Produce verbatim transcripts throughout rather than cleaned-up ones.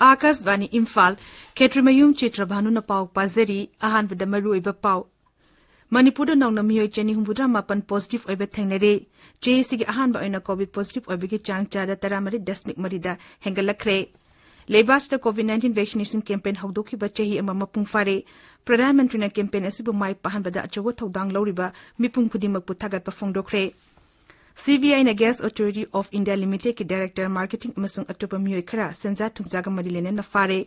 ꯑꯥꯀꯥꯁꯕꯥꯅꯤ ꯏꯝꯐꯥꯜ, ꯈꯦꯇ꯭ꯔꯤꯃꯌꯨꯝ ꯆꯤꯇ꯭ꯔꯚꯥꯅꯨꯅ ꯄꯥꯎ ꯄꯥꯖꯔꯤ꯫ ꯑꯍꯥꯟꯕꯗ ꯃꯔꯨꯑꯣꯏꯕ ꯄꯥꯎ꯫ ꯃꯅꯤꯄꯨꯔꯗ ꯅꯧꯅ ꯃꯤꯑꯣꯏ ꯆꯅꯤ ꯍꯨꯝꯐꯨꯇꯔꯥ ꯃꯥꯄꯟ positive ꯑꯣꯏꯕ ꯊꯦꯡꯅꯔꯦ꯫ ꯆꯍꯤꯁꯤꯒꯤ ꯑꯍꯥꯟꯕ ꯑꯣꯏꯅ COVID positive ꯑꯣꯏꯕꯒꯤ ꯆꯥꯡ ꯆꯥꯗ ꯇꯔꯥꯃꯔꯤ ꯗꯁꯃꯤꯛ ꯃꯔꯤꯗ ꯍꯦꯟꯒꯠꯂꯛꯈ꯭ꯔꯦ꯫ ꯂꯩꯕꯥꯛꯁꯤꯗ COVID nineteen vaccination campaign ꯍꯧꯗꯣꯛꯈꯤꯕ ꯆꯍꯤ ꯑꯃ ꯃꯄꯨꯡ ꯐꯥꯔꯦ꯫ ꯄ꯭ꯔꯙꯥꯟ ꯃꯟꯇ꯭ꯔꯤꯅ campaign ꯑꯁꯤꯕꯨ ꯃꯥꯏ ꯄꯥꯛꯍꯟꯕꯗ ꯑꯆꯧꯕ ꯊꯧꯗꯥꯡ ꯂꯧꯔꯤꯕ ꯃꯤꯄꯨꯝ ꯈꯨꯗꯤꯡꯃꯛꯄꯨ ꯊꯥꯒꯠꯄ ꯐꯣꯡꯗꯣꯛꯈ꯭ꯔꯦ꯫ CBIꯅ Gas Authority of India Limitedꯀꯤ director marketing ꯑꯃꯁꯨꯡ ꯑꯇꯣꯞꯄ ꯃꯤꯑꯣꯏ ꯈꯔ ꯁꯦꯟꯖꯥ ꯊꯨꯝꯖꯥꯒ ꯃꯔꯤ ꯂꯩꯅꯅ ꯐꯥꯔꯦ꯫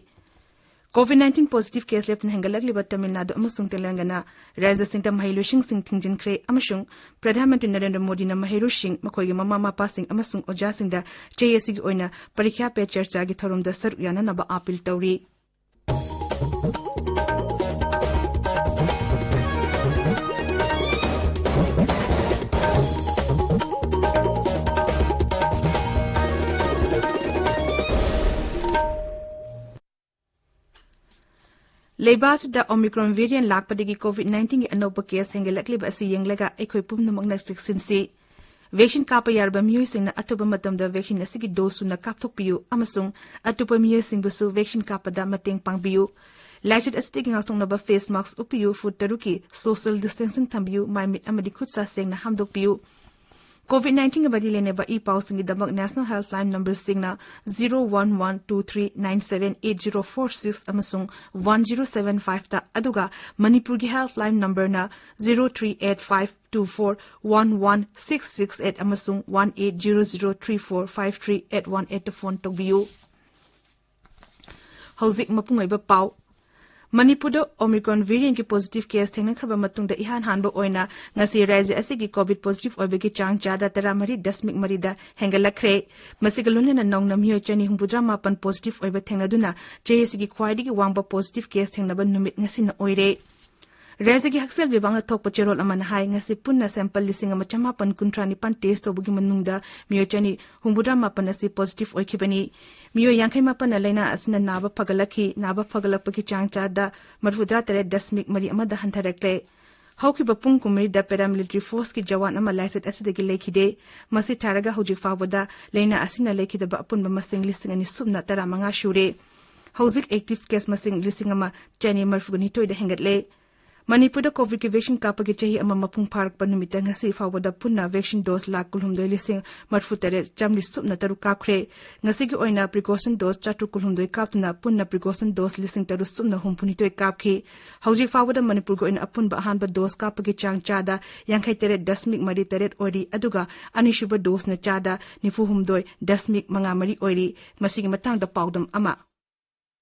COVID nineteen positive case ꯂꯦꯞꯇꯅ ꯍꯦꯟꯒꯠꯂꯛꯂꯤꯕ ꯇꯃꯤꯜ ꯅꯥꯗꯨ ꯑꯃꯁꯨꯡ ꯇꯦꯂꯪꯒꯅꯥ ꯔꯥꯖ꯭ꯌꯁꯤꯡꯗ ꯃꯍꯩꯂꯣꯏꯁꯪꯁꯤꯡ ꯊꯤꯡꯖꯤꯟꯈ꯭ꯔꯦ ꯑꯃꯁꯨꯡ ꯄ꯭ꯔꯙꯥꯟ ꯃꯟꯇ꯭ꯔꯤ ꯅꯔꯦꯟꯗ꯭ꯔ ꯃꯣꯗꯤꯅ ꯃꯍꯩꯔꯣꯏꯁꯤꯡ, ꯃꯈꯣꯏꯒꯤ ꯃꯃꯥ ꯃꯄꯥꯁꯤꯡ ꯑꯃꯁꯨꯡ ꯑꯣꯖꯥꯁꯤꯡꯗ ꯆꯍꯤ ꯑꯁꯤꯒꯤ ꯑꯣꯏꯅ ꯄꯔꯤꯈ꯭ꯌꯥ ꯄꯦ ꯆꯔꯆꯥꯒꯤ ꯊꯧꯔꯝꯗ ꯁꯔꯨꯛ ꯌꯥꯅꯅꯕ ꯑꯥꯄꯤꯜ ꯇꯧꯔꯤ꯫ ꯂꯩꯕꯥꯛ ꯑꯁꯤꯗ Omicron variant ꯂꯥꯛꯄꯗꯒꯤ COVID nineteenꯒꯤ ꯑꯅꯧꯕ case ꯍꯦꯟꯒꯠꯂꯛꯂꯤꯕ ꯑꯁꯤ ꯌꯦꯡꯂꯒ ꯑꯩꯈꯣꯏ ꯄꯨꯝꯅꯃꯛꯅ ꯆꯦꯛꯁꯤꯟꯁꯤ꯫ Vaccine ꯀꯥꯞꯄ ꯌꯥꯔꯕ ꯃꯤꯑꯣꯏꯁꯤꯡꯅ ꯑꯊꯨꯕ ꯃꯇꯝꯗ vaccine ꯑꯁꯤꯒꯤ dose ꯁꯨꯅ ꯀꯥꯞꯊꯣꯛꯄꯤꯌꯨ ꯑꯃꯁꯨꯡ ꯑꯇꯣꯞꯄ ꯃꯤꯑꯣꯏꯁꯤꯡꯕꯨꯁꯨ vaccine ꯀꯥꯞꯄꯗ ꯃꯇꯦꯡ ꯄꯥꯡꯕꯤꯌꯨ꯫ ꯂꯥꯏꯆꯠ ꯑꯁꯤꯗꯒꯤ ꯉꯥꯛꯊꯣꯛꯅꯕ face mask ꯎꯞꯄꯤꯌꯨ, foot ꯇꯔꯨꯛꯀꯤ social distancing ꯊꯝꯕꯤꯌꯨ, ꯃꯥꯏ ꯃꯤꯠ ꯑꯃꯗꯤ ꯈꯨꯠ ꯁꯥ ꯁꯦꯡꯅ ꯍꯥꯝꯗꯣꯛꯄꯤꯌꯨ꯫ COVID nineteenꯒ ꯃꯔꯤ ꯂꯩꯅꯕ E ꯄꯥꯎꯁꯤꯡꯒꯤꯗꯃꯛ National Helpline numberꯁꯤꯡꯅ zero one one two three nine seven eight zero four six ꯑꯃꯁꯨꯡ one zero seven fiveꯇ, ꯑꯗꯨꯒ ꯃꯅꯤꯄꯨꯔꯒꯤ helpline numberꯅ zero three eight five two four one one six six eight ꯑꯃꯁꯨꯡ one eight zero zero three four five three eight one eightꯇ phone ꯇꯧꯕꯤꯌꯨ꯫ ꯍꯧꯖꯤꯛ ꯃꯄꯨꯡ ꯑꯣꯏꯕ ꯄꯥꯎ꯫ ꯃꯅꯤꯄꯨꯔꯗ Omicron variantꯀꯤ positive case ꯊꯦꯡꯅꯈ꯭ꯔꯕ ꯃꯇꯨꯡꯗ ꯏꯍꯥꯟ ꯍꯥꯟꯕ ꯑꯣꯏꯅ ꯉꯁꯤ ꯔꯥꯖ꯭ꯌ ꯑꯁꯤꯒꯤ COVID positive ꯑꯣꯏꯕꯒꯤ ꯆꯥꯡ ꯆꯥꯗ ꯇꯔꯥꯃꯔꯤ ꯗꯁꯃꯤꯛ ꯃꯔꯤꯗ ꯍꯦꯟꯒꯠꯂꯛꯈ꯭ꯔꯦ꯫ ꯃꯁꯤꯒ ꯂꯣꯏꯅꯅ ꯅꯧꯅ ꯃꯤꯑꯣꯏ ꯆꯅꯤ ꯍꯨꯝꯐꯨꯇꯔꯥ ꯃꯥꯄꯟ positive ꯑꯣꯏꯕ ꯊꯦꯡꯅꯗꯨꯅ ꯆꯍꯤ ꯑꯁꯤꯒꯤ ꯈ꯭ꯋꯥꯏꯗꯒꯤ ꯋꯥꯡꯕ positive case ꯊꯦꯡꯅꯕ ꯅꯨꯃꯤꯠ ꯉꯁꯤꯅ ꯑꯣꯏꯔꯦ꯫ ꯔꯥꯖ꯭ꯌꯒꯤ ꯍꯛꯁꯦꯜ ꯕꯤꯚꯥꯒꯅ ꯊꯣꯛꯄ ꯆꯦꯔꯣꯜ ꯑꯃꯅ ꯍꯥꯏ, ꯉꯁꯤ ꯄꯨꯟꯅ ꯁꯦꯝꯄꯜ ꯂꯤꯁꯤꯡ ꯑꯃ ꯆꯃꯥꯄꯟ ꯀꯨꯟꯊ꯭ꯔꯥ ꯅꯤꯄꯥꯟ ꯇꯦꯁ ꯇꯧꯕꯒꯤ ꯃꯅꯨꯡꯗ ꯃꯤꯑꯣꯏ ꯆꯅꯤ ꯍꯨꯝꯐꯨꯇꯔꯥ ꯃꯥꯄꯟ ꯑꯁꯤ ꯄꯣꯖꯤꯇꯤꯚ ꯑꯣꯏꯈꯤꯕꯅꯤ꯫ ꯃꯤꯑꯣꯏ ꯌꯥꯡꯈꯩ ꯃꯥꯄꯟꯅ ꯂꯥꯏꯅꯥ ꯑꯁꯤꯅ ꯅꯥꯕ ꯐꯒꯠꯂꯛꯈꯤ꯫ ꯅꯥꯕ ꯐꯒꯠꯂꯛꯄꯒꯤ ꯆꯥꯡ ꯆꯥꯗ ꯃꯔꯤꯐꯨꯇꯔꯥ ꯇꯔꯦꯠ ꯗꯁꯃꯤꯛ ꯃꯔꯤ ꯑꯃꯗ ꯍꯟꯊꯔꯛꯂꯦ꯫ ꯍꯧꯈꯤꯕ ꯄꯨꯡ ꯀꯨꯟꯃꯔꯤꯗ paramilitary forceꯀꯤ ꯖꯋꯥꯟ ꯑꯃ ꯂꯥꯏꯆꯠ ꯑꯁꯤꯗꯒꯤ ꯂꯩꯈꯤꯗꯦ꯫ ꯃꯁꯤ ꯊꯥꯔꯒ ꯍꯧꯖꯤꯛ ꯐꯥꯎꯕꯗ ꯂꯥꯏꯅꯥ ꯑꯁꯤꯅ ꯂꯩꯈꯤꯗꯕ ꯑꯄꯨꯟꯕ ꯃꯁꯤꯡ ꯂꯤꯁꯤꯡ ꯑꯅꯤ ꯁꯨꯞꯅ ꯇꯔꯥꯃꯉꯥ ꯁꯨꯔꯦ꯫ ꯍꯧꯖꯤꯛ active case ꯃꯁꯤꯡ ꯂꯤꯁꯤꯡ ꯑꯃ ꯆꯅꯤ ꯃꯔꯤꯐꯨꯒ ꯅꯤꯊꯣꯏꯗ ꯍꯦꯟꯒꯠꯂꯦ꯫ ꯃꯅꯤꯄꯨꯔꯗ ꯀꯣꯚꯤꯗꯀꯤ ꯚꯦꯛꯁꯤꯟ ꯀꯥꯞꯄꯒꯤ ꯆꯍꯤ ꯑꯃ ꯃꯄꯨꯡ ꯐꯥꯔꯛꯄ ꯅꯨꯃꯤꯠꯇ ꯉꯁꯤ ꯐꯥꯎꯕꯗ ꯄꯨꯟꯅ ꯚꯦꯛꯁꯤꯟ ꯗꯣꯁ ꯂꯥꯈ ꯀꯨꯟꯍꯨꯝꯗꯣꯏ ꯂꯤꯁꯤꯡ ꯃꯔꯤꯐꯨꯇꯔꯦꯠ ꯆꯥꯃꯔꯤ ꯁꯨꯞꯅ ꯇꯔꯨꯛ ꯀꯥꯞꯈ꯭ꯔꯦ꯫ ꯉꯁꯤꯒꯤ ꯑꯣꯏꯅ ꯄ꯭ꯔꯤꯀꯣꯁꯟ ꯗꯣꯁ ꯆꯥꯇ꯭ꯔꯨꯛ ꯀꯨꯟꯍꯨꯝꯗꯣꯏ ꯀꯥꯞꯇꯨꯅ ꯄꯨꯟꯅ ꯄ꯭ꯔꯤꯀꯣꯁꯟ ꯗꯣꯁ ꯂꯤꯁꯤꯡ ꯇꯔꯨꯛ ꯁꯨꯞꯅ ꯍꯨꯝꯐꯨꯅꯤꯊꯣꯏ ꯀꯥꯞꯈꯤ꯫ ꯍꯧꯖꯤꯛ ꯐꯥꯎꯕꯗ ꯃꯅꯤꯄꯨꯔꯒꯤ ꯑꯣꯏꯅ ꯑꯄꯨꯟꯕ ꯑꯍꯥꯟꯕ ꯗꯣꯁ ꯀꯥꯞꯄꯒꯤ ꯆꯥꯡ ꯆꯥꯗ ꯌꯥꯡꯈꯩ ꯇꯔꯦꯠ ꯗꯁꯃꯤꯛ ꯃꯔꯤ ꯇꯔꯦꯠ ꯑꯣꯏꯔꯤ, ꯑꯗꯨꯒ ꯑꯅꯤꯁꯨꯕ ꯗꯣꯁꯅ ꯆꯥꯗ ꯅꯤꯐꯨ ꯍꯨꯝꯗꯣꯏ ꯗꯁꯃꯤꯛ ꯃꯉꯥ ꯃꯔꯤ ꯑꯣꯏꯔꯤ꯫ ꯃꯁꯤꯒꯤ ꯃꯇꯥꯡꯗ ꯄꯥꯎꯗꯝ ꯑꯃ꯫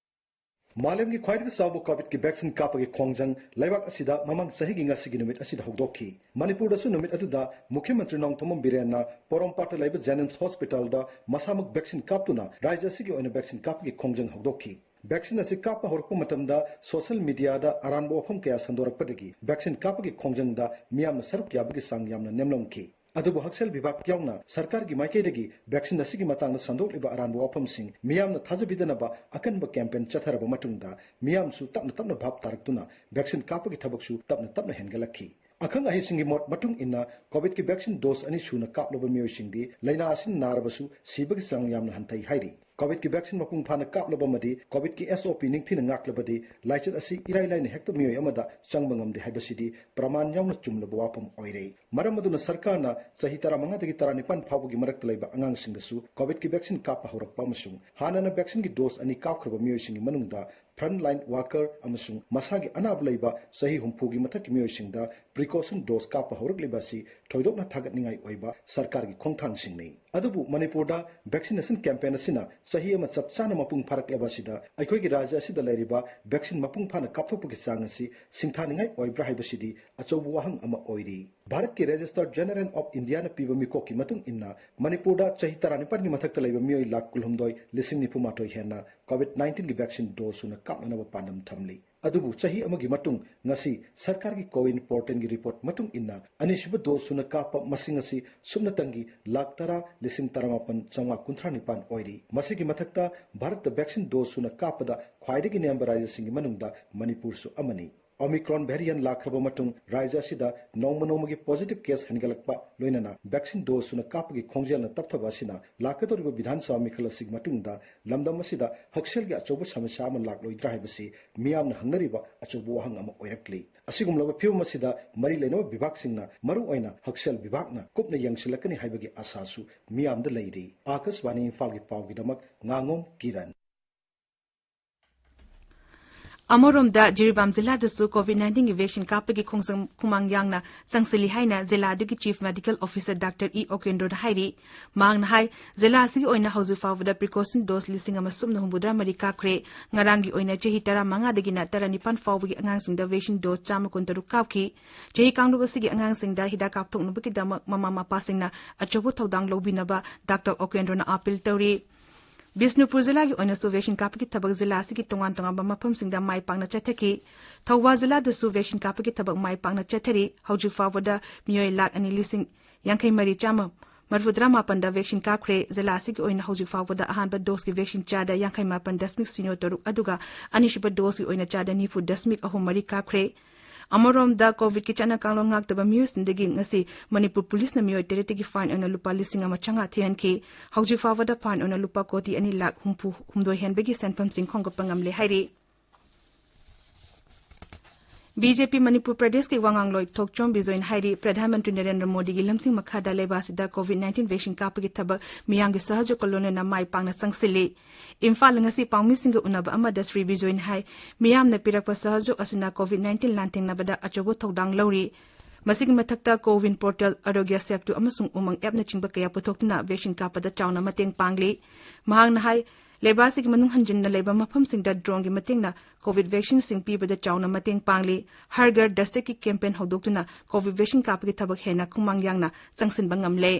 ꯃꯥꯂꯦꯝꯒꯤ ꯈ꯭ꯋꯥꯏꯗꯒꯤ ꯆꯥꯎꯕ ꯀꯣꯚꯤꯗꯀꯤ ꯚꯦꯛꯁꯤꯟ ꯀꯥꯞꯄꯒꯤ ꯈꯣꯡꯖꯪ ꯂꯩꯕꯥꯛ ꯑꯁꯤꯗ ꯃꯃꯥꯡ ꯆꯍꯤꯒꯤ ꯉꯁꯤꯒꯤ ꯅꯨꯃꯤꯠ ꯑꯁꯤꯗ ꯍꯧꯗꯣꯛꯈꯤ꯫ ꯃꯅꯤꯄꯨꯔꯗꯁꯨ ꯅꯨꯃꯤꯠ ꯑꯗꯨꯗ ꯃꯨꯈ꯭ꯌ ꯃꯟꯇ꯭ꯔꯤ ꯅꯣꯡꯊꯣꯝꯕꯝ ꯕꯤꯔꯦꯟꯅ ꯄꯣꯔꯣꯝꯄꯥꯠꯇ ꯂꯩꯕ ꯖꯦꯅꯤꯝꯁ ꯍꯣꯁꯄꯤꯇꯥꯜꯗ ꯃꯁꯥꯃꯛ ꯚꯦꯛꯁꯤꯟ ꯀꯥꯞꯇꯨꯅ ꯔꯥꯖ꯭ꯌ ꯑꯁꯤꯒꯤ ꯑꯣꯏꯅ ꯚꯦꯛꯁꯤꯟ ꯀꯥꯞꯄꯒꯤ ꯈꯣꯡꯖꯪ ꯍꯧꯗꯣꯛꯈꯤ꯫ ꯚꯦꯛꯁꯤꯟ ꯑꯁꯤ ꯀꯥꯞꯄ ꯍꯧꯔꯛꯄ ꯃꯇꯝꯗ ꯁꯣꯁꯤꯌꯦꯜ ꯃꯤꯗꯤꯌꯥꯗ ꯑꯔꯥꯟꯕ ꯋꯥꯐꯝ ꯀꯌꯥ ꯁꯟꯗꯣꯔꯛꯄꯗꯒꯤ ꯚꯦꯛꯁꯤꯟ ꯀꯥꯞꯄꯒꯤ ꯈꯣꯡꯖꯪꯗ ꯃꯤꯌꯥꯝꯅ ꯁꯔꯨꯛ ꯌꯥꯕꯒꯤ ꯆꯥꯡ ꯌꯥꯝꯅ ꯅꯦꯝꯂꯝꯈꯤ꯫ ꯑꯗꯨꯕꯨ ꯍꯛꯁꯦꯜ ꯕꯤꯚꯥꯒ ꯌꯥꯎꯅ ꯁꯔꯀꯥꯔꯒꯤ ꯃꯥꯏꯀꯩꯗꯒꯤ ꯚꯦꯛꯁꯤꯟ ꯑꯁꯤꯒꯤ ꯃꯇꯥꯡꯗ ꯁꯟꯗꯣꯛꯂꯤꯕ ꯑꯔꯥꯟꯕ ꯋꯥꯐꯝꯁꯤꯡ ꯃꯤꯌꯥꯝꯅ ꯊꯥꯖꯕꯤꯗꯅꯕ ꯑꯀꯟꯕ ꯀꯦꯝꯄꯦꯟ ꯆꯠꯊꯔꯕ ꯃꯇꯨꯡꯗ ꯃꯤꯌꯥꯝꯁꯨ ꯇꯞꯅ ꯇꯞꯅ ꯚꯥꯞ ꯇꯥꯔꯛꯇꯨꯅ ꯚꯦꯛꯁꯤꯟ ꯀꯥꯞꯄꯒꯤ ꯊꯕꯛꯁꯨ ꯇꯞꯅ ꯇꯞꯅ ꯍꯦꯟꯒꯠꯂꯛꯈꯤ꯫ ꯑꯈꯪ ꯑꯍꯩꯁꯤꯡꯒꯤ ꯃꯣꯠ ꯃꯇꯨꯡ ꯏꯟꯅ ꯀꯣꯚꯤꯗꯀꯤ ꯚꯦꯛꯁꯤꯟ ꯗꯣꯁ ꯑꯅꯤ ꯁꯨꯅ ꯀꯥꯞꯂꯕ ꯃꯤꯑꯣꯏꯁꯤꯡꯗꯤ ꯂꯥꯏꯅꯥ ꯑꯁꯤꯅ ꯅꯥꯔꯕꯁꯨ ꯁꯤꯕꯒꯤ ꯆꯥꯡ ꯌꯥꯝꯅ ꯍꯟꯊꯩ ꯍꯥꯏꯔꯤ꯫ ꯀꯣꯚꯤꯗꯀꯤ ꯚꯦꯛꯁꯤꯟ ꯃꯄꯨꯡ ꯐꯥꯅ ꯀꯥꯞꯂꯕ ꯑꯃꯗꯤ ꯀꯣꯚꯤꯗꯀꯤ SOP ꯅꯤꯡꯊꯤꯅ ꯉꯥꯛꯂꯕꯗꯤ ꯂꯥꯏꯆꯠ ꯑꯁꯤ ꯏꯔꯥꯏ ꯂꯥꯏꯅ ꯍꯦꯛꯇ ꯃꯤꯑꯣꯏ ꯑꯃꯗ ꯆꯪꯕ ꯉꯝꯗꯦ ꯍꯥꯏꯕꯁꯤꯗꯤ ꯄ꯭ꯔꯃꯥꯟ ꯌꯥꯎꯅ ꯆꯨꯝꯂꯕ ꯋꯥꯐꯝ ꯑꯣꯏꯔꯦ꯫ ꯃꯔꯝ ꯑꯗꯨꯅ ꯁꯔꯀꯥꯔꯅ ꯆꯍꯤ ꯇꯔꯥꯃꯉꯥꯗꯒꯤ ꯇꯔꯥꯅꯤꯄꯥꯟ ꯐꯥꯎꯕꯒꯤ ꯃꯔꯛꯇ ꯂꯩꯕ ꯑꯉꯥꯡꯁꯤꯡꯗꯁꯨ ꯀꯣꯚꯤꯗꯀꯤ ꯚꯦꯛꯁꯤꯟ ꯀꯥꯞꯄ ꯍꯧꯔꯛꯄ ꯑꯃꯁꯨꯡ ꯍꯥꯟꯅꯅ ꯚꯦꯛꯁꯤꯟꯒꯤ ꯗꯣꯁ ꯑꯅꯤ ꯀꯥꯞꯈ꯭ꯔꯕ ꯃꯤꯑꯣꯏꯁꯤꯡꯒꯤ ꯃꯅꯨꯡꯗ front line worker ꯑꯃꯁꯨꯡ ꯃꯁꯥꯒꯤ ꯑꯅꯥꯕ ꯂꯩꯕ ꯆꯍꯤ ꯍꯨꯝꯐꯨꯒꯤ ꯃꯊꯛꯀꯤ ꯃꯤꯑꯣꯏꯁꯤꯡꯗ precaution dose ꯀꯥꯞꯄ ꯍꯧꯔꯛꯂꯤꯕ ꯑꯁꯤ ꯊꯣꯏꯗꯣꯛꯅ ꯊꯥꯒꯠꯅꯤꯡꯉꯥꯏ ꯑꯣꯏꯕ ꯁꯔꯀꯥꯔꯒꯤ ꯈꯣꯡꯊꯥꯡꯁꯤꯡꯅꯤ꯫ ꯑꯗꯨꯕꯨ ꯃꯅꯤꯄꯨꯔꯗ vaccination campaign ꯑꯁꯤꯅ ꯆꯍꯤ ꯑꯃ ꯆꯞ ꯆꯥꯅ ꯃꯄꯨꯡ ꯐꯥꯔꯛꯂꯕ ꯑꯁꯤꯗ ꯑꯩꯈꯣꯏꯒꯤ ꯔꯥꯖ꯭ꯌ ꯑꯁꯤꯗ ꯂꯩꯔꯤꯕ vaccine ꯃꯄꯨꯡ ꯐꯥꯅ ꯀꯥꯞꯊꯣꯛꯄꯒꯤ ꯆꯥꯡ ꯑꯁꯤ ꯁꯤꯡꯊꯥꯅꯤꯡꯉꯥꯏ ꯑꯣꯏꯕ꯭ꯔꯥ ꯍꯥꯏꯕꯁꯤꯗꯤ ꯑꯆꯧꯕ ꯋꯥꯍꯪ ꯑꯃ ꯑꯣꯏꯔꯤ꯫ ꯚꯥꯔꯠꯀꯤ Registrar General of Indiaꯅ ꯄꯤꯕ ꯃꯤꯀꯣꯛꯀꯤ ꯃꯇꯨꯡ ꯏꯟꯅ ꯃꯅꯤꯄꯨꯔꯗ ꯆꯍꯤ ꯇꯔꯥꯅꯤꯄꯥꯟꯒꯤ ꯃꯊꯛꯇ ꯂꯩꯕ ꯃꯤꯑꯣꯏ ꯂꯥꯈ ꯀꯨꯟꯍꯨꯝꯗꯣꯏ ꯂꯤꯁꯤꯡ ꯅꯤꯐꯨ ꯃꯥꯊꯣꯏ ꯍꯦꯟꯅ COVID nineteenꯒꯤ vaccine dose ꯁꯨꯅ ꯀꯥꯞꯅꯅꯕ ꯄꯥꯟꯗꯝ ꯊꯝꯂꯤ꯫ ꯑꯗꯨꯕꯨ ꯆꯍꯤ ꯑꯃꯒꯤ ꯃꯇꯨꯡ ꯉꯁꯤ ꯁꯔꯀꯥꯔꯒꯤ ꯀꯣꯋꯤꯟ ꯄꯣꯔꯇꯦꯜꯒꯤ ꯔꯤꯄꯣꯔꯠ ꯃꯇꯨꯡ ꯏꯟꯅ ꯑꯅꯤꯁꯨꯕ ꯗꯣꯁ ꯁꯨꯅ ꯀꯥꯞꯄ ꯃꯁꯤꯡ ꯑꯁꯤ ꯁꯨꯞꯅꯇꯪꯒꯤ ꯂꯥꯈ ꯇꯔꯥ ꯂꯤꯁꯤꯡ ꯇꯔꯥꯃꯥꯄꯟ ꯆꯥꯝꯃꯉꯥ ꯀꯨꯟꯊ꯭ꯔꯥ ꯅꯤꯄꯥꯟ ꯑꯣꯏꯔꯤ꯫ ꯃꯁꯤꯒꯤ ꯃꯊꯛꯇ ꯚꯥꯔꯠꯇ ꯚꯦꯛꯁꯤꯟ ꯗꯣꯁ ꯁꯨꯅ ꯀꯥꯞꯄꯗ ꯈ꯭ꯋꯥꯏꯗꯒꯤ ꯅꯦꯝꯕ ꯔꯥꯖ꯭ꯌꯁꯤꯡꯒꯤ ꯃꯅꯨꯡꯗ ꯃꯅꯤꯄꯨꯔꯁꯨ ꯑꯃꯅꯤ꯫ ꯑꯣꯃꯤꯀ꯭ꯔꯣꯟ ꯚꯦꯔꯤꯌꯟ ꯂꯥꯛꯈ꯭ꯔꯕ ꯃꯇꯨꯡ ꯔꯥꯖ꯭ꯌ ꯑꯁꯤꯗ ꯅꯣꯡꯃ ꯅꯣꯡꯃꯒꯤ ꯄꯣꯖꯤꯇꯤꯚ ꯀꯦꯁ ꯍꯦꯟꯒꯠꯂꯛꯄ ꯂꯣꯏꯅꯅ ꯚꯦꯛꯁꯤꯟ ꯗꯣꯁ ꯁꯨꯅ ꯀꯥꯞꯄꯒꯤ ꯈꯣꯡꯖꯦꯜꯅ ꯇꯞꯊꯕ ꯑꯁꯤꯅ ꯂꯥꯛꯀꯗꯧꯔꯤꯕ ꯕꯤꯙꯥꯟ ꯁꯚꯥ ꯃꯤꯈꯜ ꯑꯁꯤꯒꯤ ꯃꯇꯨꯡꯗ ꯂꯝꯗꯝ ꯑꯁꯤꯗ ꯍꯛꯁꯦꯜꯒꯤ ꯑꯆꯧꯕ ꯁꯃꯁ꯭ꯌꯥ ꯑꯃ ꯂꯥꯛꯂꯣꯏꯗ꯭ꯔꯥ ꯍꯥꯏꯕꯁꯤ ꯃꯤꯌꯥꯝꯅ ꯍꯪꯅꯔꯤꯕ ꯑꯆꯧꯕ ꯋꯥꯍꯪ ꯑꯃ ꯑꯣꯏꯔꯛꯂꯤ꯫ ꯑꯁꯤꯒꯨꯝꯂꯕ ꯐꯤꯕꯝ ꯑꯁꯤꯗ ꯃꯔꯤ ꯂꯩꯅꯕ ꯕꯤꯚꯥꯒꯁꯤꯡꯅ, ꯃꯔꯨꯑꯣꯏꯅ ꯍꯛꯁꯦꯜ ꯕꯤꯚꯥꯒꯅ ꯀꯨꯞꯅ ꯌꯦꯡꯁꯤꯜꯂꯛꯀꯅꯤ ꯍꯥꯏꯕꯒꯤ ꯑꯥꯁꯥꯁꯨ ꯃꯤꯌꯥꯝꯗ ꯂꯩꯔꯤ꯫ ꯑꯥꯀꯥꯁꯕꯥꯅꯤ ꯏꯝꯐꯥꯜꯒꯤ ꯄꯥꯎꯒꯤꯗꯃꯛ ꯉꯥꯉꯣꯝ ꯀꯤꯔꯟ꯫ ꯑꯃꯔꯣꯝꯗ ꯖꯤꯔꯤꯕꯥꯝ ꯖꯤꯂꯥꯗꯁꯨ ꯀꯣꯚꯤꯗ ꯅꯥꯏꯟꯇꯤꯟꯒꯤ ꯚꯦꯛꯁꯤꯟ ꯀꯥꯞꯄꯒꯤ ꯈꯣꯡꯖꯪ ꯈꯨꯃꯥꯡ ꯌꯥꯡꯅ ꯆꯪꯁꯤꯜꯂꯤ ꯍꯥꯏꯅ ꯖꯤꯂꯥ ꯑꯗꯨꯒꯤ chief medical officer doctor E ꯑꯣꯀꯦꯟꯗ꯭ꯔꯣꯅ ꯍꯥꯏꯔꯤ꯫ ꯃꯍꯥꯛꯅ ꯍꯥꯏ, ꯖꯤꯂꯥ ꯑꯁꯤꯒꯤ ꯑꯣꯏꯅ ꯍꯧꯖꯤꯛ ꯐꯥꯎꯕꯗ ꯄ꯭ꯔꯤꯀꯣꯁꯟ ꯗꯣꯁ ꯂꯤꯁꯤꯡ ꯑꯃ ꯁꯨꯞꯅ ꯍꯨꯝꯐꯨꯇꯔꯥ ꯃꯔꯤ ꯀꯥꯞꯈ꯭ꯔꯦ꯫ ꯉꯔꯥꯡꯒꯤ ꯑꯣꯏꯅ ꯆꯍꯤ ꯇꯔꯥꯃꯉꯥꯗꯒꯤꯅ ꯇꯔꯥꯅꯤꯄꯥꯟ ꯐꯥꯎꯕꯒꯤ ꯑꯉꯥꯡꯁꯤꯡꯗ ꯚꯦꯛꯁꯤꯟ ꯗꯣꯁ ꯆꯥꯝꯃ ꯀꯨꯟꯇꯔꯨꯛ ꯀꯥꯞꯈꯤ꯫ ꯆꯍꯤ ꯀꯥꯡꯂꯨꯞ ꯑꯁꯤꯒꯤ ꯑꯉꯥꯡꯁꯤꯡꯗ ꯍꯤꯗꯥꯛ ꯀꯥꯞꯊꯣꯛꯅꯕꯒꯤꯗꯃꯛ ꯃꯃꯥ ꯃꯄꯥꯁꯤꯡꯅ ꯑꯆꯧꯕ ꯊꯧꯗꯥꯡ ꯂꯧꯕꯤꯅꯕ ꯗꯥꯛꯇꯔ ꯑꯣꯀꯦꯟꯗ꯭ꯔꯣꯅ ꯑꯥꯄꯤꯜ ꯇꯧꯔꯤ꯫ ꯕꯤꯁꯅꯨꯄꯨꯔ ꯖꯤꯂꯥꯒꯤ ꯑꯣꯏꯅꯁꯨ ꯚꯦꯛꯁꯤꯟ ꯀꯥꯞꯄꯒꯤ ꯊꯕꯛ ꯖꯤꯂꯥ ꯑꯁꯤꯒꯤ ꯇꯣꯉꯥꯟ ꯇꯣꯉꯥꯟꯕ ꯃꯐꯝꯁꯤꯡꯗ ꯃꯥꯏ ꯄꯥꯛꯅ ꯆꯠꯊꯈꯤ꯫ ꯊꯧꯕꯥꯜ ꯖꯤꯂꯥꯗꯁꯨ ꯚꯦꯛꯁꯤꯟ ꯀꯥꯞꯄꯒꯤ ꯊꯕꯛ ꯃꯥꯏ ꯄꯥꯛꯅ ꯆꯠꯊꯔꯤ꯫ ꯍꯧꯖꯤꯛ ꯐꯥꯎꯕꯗ ꯃꯤꯑꯣꯏ ꯂꯥꯈ ꯑꯅꯤ ꯂꯤꯁꯤꯡ ꯌꯥꯡꯈꯩ ꯃꯔꯤ ꯆꯥꯝꯃ ꯃꯔꯤꯐꯨꯇꯔꯥ ꯃꯥꯄꯟꯗ ꯚꯦꯛꯁꯤꯟ ꯀꯥꯞꯈ꯭ꯔꯦ꯫ ꯖꯤꯂꯥ ꯑꯁꯤꯒꯤ ꯑꯣꯏꯅ ꯍꯧꯖꯤꯛ ꯐꯥꯎꯕꯗ ꯑꯍꯥꯟꯕ ꯗꯣꯁꯀꯤ ꯚꯦꯛꯁꯤꯟ ꯆꯥꯗ ꯌꯥꯡꯈꯩ ꯃꯥꯄꯟ ꯗꯁꯃꯤꯛ ꯁꯤꯅꯣ ꯇꯔꯨꯛ ꯑꯗꯨꯒ ꯑꯅꯤꯁꯨꯕ ꯗꯣꯁꯀꯤ ꯑꯣꯏꯅ ꯆꯥꯗ ꯅꯤꯐꯨ ꯗꯁꯃꯤꯛ ꯑꯍꯨꯝ ꯃꯔꯤ ꯀꯥꯞꯈ꯭ꯔꯦ꯫ ꯑꯃꯔꯣꯝꯗ, ꯀꯣꯚꯤꯗꯀꯤ ꯆꯠꯅ ꯀꯥꯡꯂꯣꯟ ꯉꯥꯛꯇꯕ ꯃꯤꯑꯣꯏꯁꯤꯡꯗꯒꯤ ꯉꯁꯤ ꯃꯅꯤꯄꯨꯔ ꯄꯨꯂꯤꯁꯅ ꯃꯤꯑꯣꯏ ꯇꯔꯦꯠꯇꯒꯤ ꯐꯥꯏꯟ ꯑꯣꯏꯅ ꯂꯨꯄꯥ ꯂꯤꯁꯤꯡ ꯑꯃ ꯆꯥꯝꯃꯉꯥ ꯊꯤꯍꯟꯈꯤ꯫ ꯍꯧꯖꯤꯛ ꯐꯥꯎꯕꯗ ꯐꯥꯏꯟ ꯑꯣꯏꯅ ꯂꯨꯄꯥ ꯀꯣꯇꯤ ꯑꯅꯤ ꯂꯥꯈ ꯍꯨꯝꯐꯨ ꯍꯨꯝꯗꯣꯏ ꯍꯦꯟꯕꯒꯤ ꯁꯦꯟꯐꯝꯁꯤꯡ ꯈꯣꯝꯒꯠꯄ ꯉꯝꯂꯦ ꯍꯥꯏꯔꯤ꯫ ꯕꯤ ꯖꯦ ꯄꯤ ꯃꯅꯤꯄꯨꯔ ꯄ꯭ꯔꯗꯦꯁꯀꯤ ꯋꯥꯉꯥꯡꯂꯣꯏ ꯊꯣꯛꯆꯣꯝ ꯕꯤꯖꯣꯏꯅ ꯍꯥꯏꯔꯤ, ꯄ꯭ꯔꯙꯥꯟ ꯃꯟꯇ꯭ꯔꯤ ꯅꯔꯦꯟꯗ꯭ꯔ ꯃꯣꯗꯤꯒꯤ ꯂꯝꯖꯤꯡ ꯃꯈꯥꯗ ꯂꯩꯕꯥꯛ ꯑꯁꯤꯗ ꯀꯣꯚꯤꯗ ꯅꯥꯏꯟꯇꯤꯟ ꯚꯦꯛꯁꯤꯟ ꯀꯥꯞꯄꯒꯤ ꯊꯕꯛ ꯃꯤꯌꯥꯝꯒꯤ ꯁꯍꯖꯣꯒ ꯂꯣꯏꯅꯅ ꯃꯥꯏ ꯄꯥꯛꯅ ꯆꯪꯁꯤꯜꯂꯤ꯫ ꯏꯝꯐꯥꯜꯗ ꯉꯁꯤ ꯄꯥꯎꯃꯤꯁꯤꯡꯒ ꯎꯅꯕ ꯑꯃꯗ ꯁ꯭ꯔꯤ ꯕꯤꯖꯣꯏꯅ ꯍꯥꯏ, ꯃꯤꯌꯥꯝꯅ ꯄꯤꯔꯛꯄ ꯁꯍꯖꯣꯒ ꯑꯁꯤꯅ ꯀꯣꯚꯤꯗ ꯅꯥꯏꯟꯇꯤꯟ ꯂꯥꯟꯊꯦꯡꯅꯕꯗ ꯑꯆꯧꯕ ꯊꯧꯗꯥꯡ ꯂꯧꯔꯤ꯫ ꯃꯁꯤꯒꯤ ꯃꯊꯛꯇ ꯀꯣꯋꯤꯟ ꯄꯣꯔꯇꯦꯜ, ꯑꯥꯔꯣꯒ꯭ꯌ ꯁꯦꯇꯨ ꯑꯃꯁꯨꯡ ꯎꯃꯪ ꯑꯦꯞꯅꯆꯤꯡꯕ ꯀꯌꯥ ꯄꯨꯊꯣꯛꯇꯨꯅ ꯚꯦꯛꯁꯤꯟ ꯀꯥꯞꯄꯗ ꯆꯥꯎꯅ ꯃꯇꯦꯡ ꯄꯥꯡꯂꯤ꯫ ꯃꯍꯥꯛꯅ ꯍꯥꯏ, ꯂꯩꯕꯥꯛ ꯑꯁꯤꯒꯤ ꯃꯅꯨꯡ ꯍꯟꯖꯤꯟꯅ ꯂꯩꯕ ꯃꯐꯝꯁꯤꯡꯗ ꯗ꯭ꯔꯣꯟꯒꯤ ꯃꯇꯦꯡꯅ ꯀꯣꯚꯤꯗ ꯚꯦꯛꯁꯤꯟꯁꯤꯡ ꯄꯤꯕꯗ ꯆꯥꯎꯅ ꯃꯇꯦꯡ ꯄꯥꯡꯂꯤ꯫ ꯍꯔ ꯘꯔ ꯗꯁꯇꯛꯀꯤ ꯀꯦꯝꯄꯦꯟ ꯍꯧꯗꯣꯛꯇꯨꯅ ꯀꯣꯚꯤꯗ ꯚꯦꯛꯁꯤꯟ ꯀꯥꯞꯄꯒꯤ ꯊꯕꯛ ꯍꯦꯟꯅ ꯈꯨꯃꯥꯡ ꯌꯥꯡꯅ ꯆꯪꯁꯤꯟꯕ ꯉꯝꯂꯦ꯫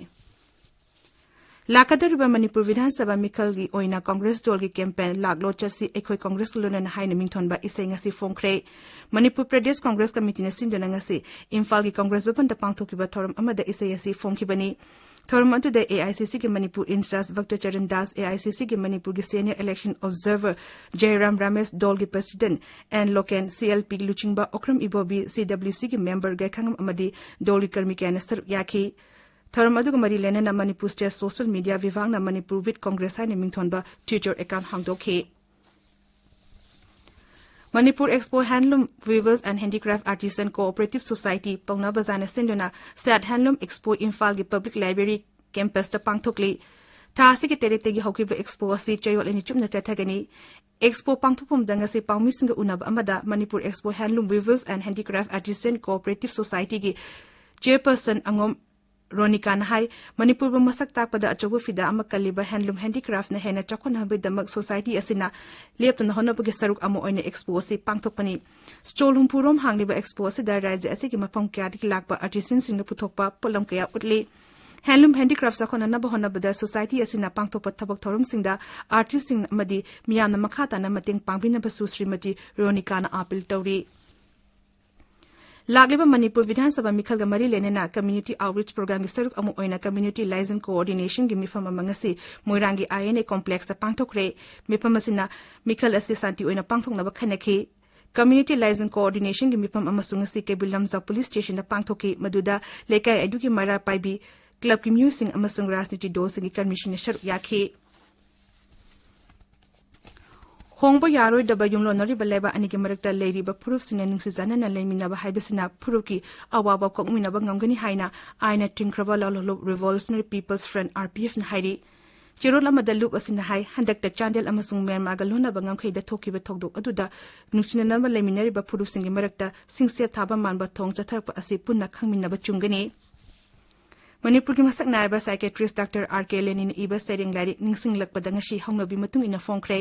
ꯂꯥꯛꯀꯗꯧꯔꯤꯕ ꯃꯅꯤꯄꯨꯔ ꯕꯤꯙꯥꯟ ꯁꯚꯥ ꯃꯤꯈꯜꯒꯤ ꯑꯣꯏꯅ ꯀꯪꯒ꯭ꯔꯦꯁ ꯗꯣꯜꯒꯤ ꯀꯦꯝꯄꯦꯟ ꯂꯥꯛꯂꯣ ꯆꯠꯁꯤ ꯑꯩꯈꯣꯏ ꯀꯪꯒ꯭ꯔꯦꯁꯀ ꯂꯣꯏꯅꯅ ꯍꯥꯏꯅ ꯃꯤꯡꯊꯣꯟꯕ ꯏꯁꯩ ꯉꯁꯤ ꯐꯣꯡꯈ꯭ꯔꯦ꯫ ꯃꯅꯤꯄꯨꯔ ꯄ꯭ꯔꯗꯦꯁ ꯀꯪꯒ꯭ꯔꯦꯁ ꯀꯃꯤꯇꯤꯅ ꯁꯤꯟꯗꯨꯅ ꯉꯁꯤ ꯏꯝꯐꯥꯜꯒꯤ ꯀꯪꯒ꯭ꯔꯦꯁ ꯚꯕꯟꯗ ꯄꯥꯡꯊꯣꯛꯈꯤꯕ ꯊꯧꯔꯝ ꯑꯃꯗ ꯏꯁꯩ ꯑꯁꯤ ꯐꯣꯡꯈꯤꯕꯅꯤ꯫ ꯊꯧꯔꯝ ꯑꯗꯨꯗ ꯑꯦ ꯑꯥꯏ ꯁꯤ ꯁꯤꯒꯤ Manipur in charge Bhakta Charan Das, A I C ꯁꯤꯒꯤ ꯃꯅꯤꯄꯨꯔꯒꯤ senior election observer Jairam Ramesh, ꯗꯣꯜꯒꯤ president N Loken, C L P ꯂꯨꯆꯤꯡꯕ ꯑꯣꯀ꯭ꯔꯝ ꯏꯕꯣꯕꯤ, ꯁꯤ ꯗꯕ꯭ꯂꯤꯎ ꯁꯤꯒꯤ ꯃꯦꯝꯕꯔ ꯒꯥꯏꯈꯪꯉꯝ ꯑꯃꯗꯤ ꯗꯣꯜꯒꯤ ꯀꯔꯃꯤ ꯀꯌꯥꯅ ꯁꯔꯨꯛ ꯌꯥꯈꯤ꯫ ꯊꯧꯔꯝ ꯑꯗꯨꯒ ꯃꯔꯤ ꯂꯩꯅꯅ ꯃꯅꯤꯄꯨꯔ ꯁ꯭ꯇꯦꯠ ꯁꯣꯁꯤꯌꯦꯜ ꯃꯤꯗꯤꯌꯥ ꯚꯤꯚꯥꯛꯅ ꯃꯅꯤꯄꯨꯔ ꯋꯤꯠ ꯀꯪꯒ꯭ꯔꯦꯁ ꯍꯥꯏꯅ ꯃꯤꯡꯊꯣꯟꯕ ꯇ꯭ꯋꯤꯇꯔ ꯑꯦꯀꯥꯎꯟꯠ ꯍꯥꯡꯗꯣꯛꯈꯤ꯫ ꯃꯅꯤꯄꯨꯔ ꯑꯦꯛꯁꯄꯣ ꯍꯦꯟꯂꯨꯝ weavers and handicraft artisan cooperative society Paona ꯕꯖꯥꯔꯅ ꯁꯤꯟꯗꯨꯅ ꯁꯦꯠ ꯍꯦꯟꯂꯨꯝ ꯑꯦꯛꯁꯄꯣ ꯏꯝꯐꯥꯜꯒꯤ ꯄꯕ꯭ꯂꯤꯛ ꯂꯥꯏꯕ꯭ꯔꯦꯔꯤ ꯀꯦꯝꯄꯁꯇ ꯄꯥꯡꯊꯣꯛꯂꯤ꯫ ꯊꯥ ꯑꯁꯤꯒꯤ ꯇꯔꯦꯠꯇꯒꯤ ꯍꯧꯈꯤꯕ ꯑꯦꯛꯁꯄꯣ ꯑꯁꯤ ꯆꯌꯣꯜ ꯑꯅꯤ ꯆꯨꯞꯅ ꯆꯠꯊꯒꯅꯤ꯫ ꯑꯦꯛꯁꯄꯣ ꯄꯥꯡꯊꯣꯛꯐꯝꯗ ꯉꯁꯤ ꯄꯥꯎꯃꯤꯁꯤꯡꯒ ꯎꯅꯕ ꯑꯃꯗ ꯃꯅꯤꯄꯨꯔ ꯑꯦꯛꯁꯄꯣ ꯍꯦꯟꯂꯨꯝ weavers and handicraft artisan cooperative ꯁꯣꯁꯥꯏꯇꯤꯒꯤ ꯆꯦꯌꯔꯄꯔꯁꯟ ꯑꯉꯣꯝ ꯔꯣꯅꯤꯀꯥꯅ ꯍꯥꯏ, ꯃꯅꯤꯄꯨꯔꯕꯨ ꯃꯁꯛ ꯇꯥꯛꯄꯗ ꯑꯆꯧꯕ ꯐꯤꯗꯥ ꯑꯃ ꯀꯜꯂꯤꯕ ꯍꯦꯟꯂꯨꯝ ꯍꯦꯟꯗꯤꯀ꯭ꯔꯥꯐꯅ ꯍꯦꯟꯅ ꯆꯥꯎꯈꯠꯅꯕꯒꯤꯗꯃꯛ ꯁꯣꯁꯥꯏꯇꯤ ꯑꯁꯤꯅ ꯂꯦꯞꯇꯅ ꯍꯣꯠꯅꯕꯒꯤ ꯁꯔꯨꯛ ꯑꯃ ꯑꯣꯏꯅ ꯑꯦꯛꯁꯄꯣ ꯑꯁꯤ ꯄꯥꯡꯊꯣꯛꯄꯅꯤ꯫ ꯁ꯭ꯇꯣꯜ ꯍꯨꯝꯐꯨ ꯔꯣꯝ ꯍꯥꯡꯂꯤꯕ ꯑꯦꯛꯁꯄꯣ ꯑꯁꯤꯗ ꯔꯥꯖ꯭ꯌ ꯑꯁꯤꯒꯤ ꯃꯐꯝ ꯀꯌꯥꯗꯒꯤ ꯂꯥꯛꯄ ꯑꯥꯔꯇꯤꯁꯟꯁꯤꯡꯅ ꯄꯨꯊꯣꯛꯄ ꯄꯣꯠꯂꯝ ꯀꯌꯥ ꯎꯠꯂꯤ꯫ ꯍꯦꯟꯂꯨꯝ ꯍꯦꯟꯗꯤꯀ꯭ꯔꯥꯐ ꯆꯥꯎꯈꯠꯅꯅꯕ ꯍꯣꯠꯅꯕꯗ ꯁꯣꯁꯥꯏꯇꯤ ꯑꯁꯤꯅ ꯄꯥꯡꯊꯣꯛꯄ ꯊꯕꯛ ꯊꯧꯔꯝꯁꯤꯡꯗ ꯑꯥꯔꯇꯤꯁꯁꯤꯡ ꯑꯃꯗꯤ ꯃꯤꯌꯥꯝꯅ ꯃꯈꯥ ꯇꯥꯅ ꯃꯇꯦꯡ ꯄꯥꯡꯕꯤꯅꯕꯁꯨ ꯁ꯭ꯔꯤꯃꯇꯤ ꯔꯣꯅꯤꯀꯥꯅ ꯑꯥꯄꯤꯜ ꯇꯧꯔꯤ꯫ ꯂꯥꯛꯂꯤꯕ ꯃꯅꯤꯄꯨꯔ ꯕꯤꯙꯥꯟ ꯁꯚꯥ ꯃꯤꯈꯜꯒ ꯃꯔꯤ ꯂꯩꯅꯅ ꯀꯝꯃ꯭ꯌꯨꯅꯤꯇꯤ ꯑꯥꯎꯠꯔꯤꯆ ꯄ꯭ꯔꯣꯒ꯭ꯔꯥꯝꯒꯤ ꯁꯔꯨꯛ ꯑꯃ ꯑꯣꯏꯅ ꯀꯝꯃ꯭ꯌꯨꯅꯤꯇꯤ ꯂꯥꯏꯖꯟ ꯀꯣꯑꯣꯔꯗꯤꯅꯦꯁꯟꯒꯤ ꯃꯤꯐꯝ ꯑꯃ ꯉꯁꯤ ꯃꯣꯏꯔꯥꯡꯒꯤ ꯑꯥꯏ ꯑꯦꯟ ꯑꯦ ꯀꯣꯝꯄ꯭ꯂꯦꯛꯁꯇ ꯄꯥꯡꯊꯣꯛꯈ꯭ꯔꯦ꯫ ꯃꯤꯐꯝ ꯑꯁꯤꯅ ꯃꯤꯈꯜ ꯑꯁꯤ ꯁꯥꯟꯇꯤ ꯑꯣꯏꯅ ꯄꯥꯡꯊꯣꯛꯅꯕ ꯈꯟꯅꯈꯤ꯫ ꯀꯝꯃ꯭ꯌꯨꯅꯤꯇꯤ ꯂꯥꯏꯖꯟ ꯀꯣꯑꯣꯔꯗꯤꯅꯦꯁꯟꯒꯤ ꯃꯤꯐꯝ ꯑꯃꯁꯨ ꯉꯁꯤ ꯀꯩꯕꯨꯜ ꯂꯝꯖꯥꯎ ꯄꯨꯂꯤꯁ ꯁ꯭ꯇꯦꯁꯟꯗ ꯄꯥꯡꯊꯣꯛꯈꯤ, ꯃꯗꯨꯗ ꯂꯩꯀꯥꯏ ꯑꯗꯨꯒꯤ ꯃꯩꯔꯥ ꯄꯥꯏꯕꯤ, ꯀ꯭ꯂꯕꯀꯤ ꯃꯤꯑꯣꯏꯁꯤꯡ ꯑꯃꯁꯨꯡ ꯔꯥꯖꯅꯤꯇꯤ ꯗꯜꯁꯤꯡꯒꯤ ꯀꯔꯃꯤꯁꯤꯡꯅ ꯁꯔꯨꯛ ꯌꯥꯈꯤ꯫ ꯍꯣꯡꯕ ꯌꯥꯔꯣꯏꯗꯕ ꯌꯨꯝꯂꯣꯟꯅꯔꯤꯕ ꯂꯩꯕꯥꯛ ꯑꯅꯤꯒꯤ ꯃꯔꯛꯇ ꯂꯩꯔꯤꯕ ꯐꯨꯔꯨꯞꯁꯤꯡꯅ ꯅꯨꯡꯁꯤ ꯆꯥꯟꯅꯅ ꯂꯩꯃꯤꯟꯅꯕ ꯍꯥꯏꯕꯁꯤꯅ ꯐꯨꯔꯨꯞꯀꯤ ꯑꯋꯥꯕ ꯀꯣꯛꯃꯤꯟꯅꯕ ꯉꯝꯒꯅꯤ ꯍꯥꯏꯅ ꯑꯥꯏꯟꯅ ꯇꯤꯟꯈ꯭ꯔꯕ ꯂꯥꯜꯍꯧꯂꯨꯞ revolutionary people's front, R P ꯑꯦꯐꯅ ꯍꯥꯏꯔꯤ꯫ ꯆꯦꯔꯣꯜ ꯑꯃꯗ ꯂꯨꯞ ꯑꯁꯤꯅ ꯍꯥꯏ, ꯍꯟꯗꯛꯇ ꯆꯥꯟꯗꯦꯜ ꯑꯃꯁꯨꯡ ꯃ꯭ꯌꯥꯟꯃꯥꯔꯒ ꯂꯣꯟꯅꯕ ꯉꯝꯈꯩꯗ ꯊꯣꯛꯈꯤꯕ ꯊꯧꯗꯣꯛ ꯑꯗꯨꯗ ꯅꯨꯡꯁꯤꯅꯅꯕ ꯂꯩꯃꯤꯟꯅꯔꯤꯕ ꯐꯨꯔꯨꯞꯁꯤꯡꯒꯤ ꯃꯔꯛꯇ ꯁꯤꯡꯁꯦꯞ ꯊꯥꯕ ꯃꯥꯟꯕ ꯊꯧꯑꯣꯡ ꯆꯠꯊꯔꯛꯄ ꯑꯁꯤ ꯄꯨꯟꯅ ꯈꯪꯃꯤꯟꯅꯕ ꯆꯨꯝꯒꯅꯤ꯫ ꯃꯅꯤꯄꯨꯔꯒꯤ ꯃꯁꯛ ꯅꯥꯏꯕ ꯁꯥꯏꯀꯦꯇ꯭ꯔꯤꯁ ꯗꯥꯛꯇꯔ ꯑꯥꯔ ꯀꯦ ꯂꯦꯅꯤꯟꯅ ꯏꯕ ꯁꯩꯔꯦꯡ ꯂꯥꯏꯔꯤꯛ ꯅꯤꯡꯁꯤꯡꯂꯛꯄꯗ ꯉꯁꯤ ꯍꯧꯅꯕꯤ ꯃꯇꯨꯡ ꯏꯟꯅ ꯐꯣꯡꯈ꯭ꯔꯦ꯫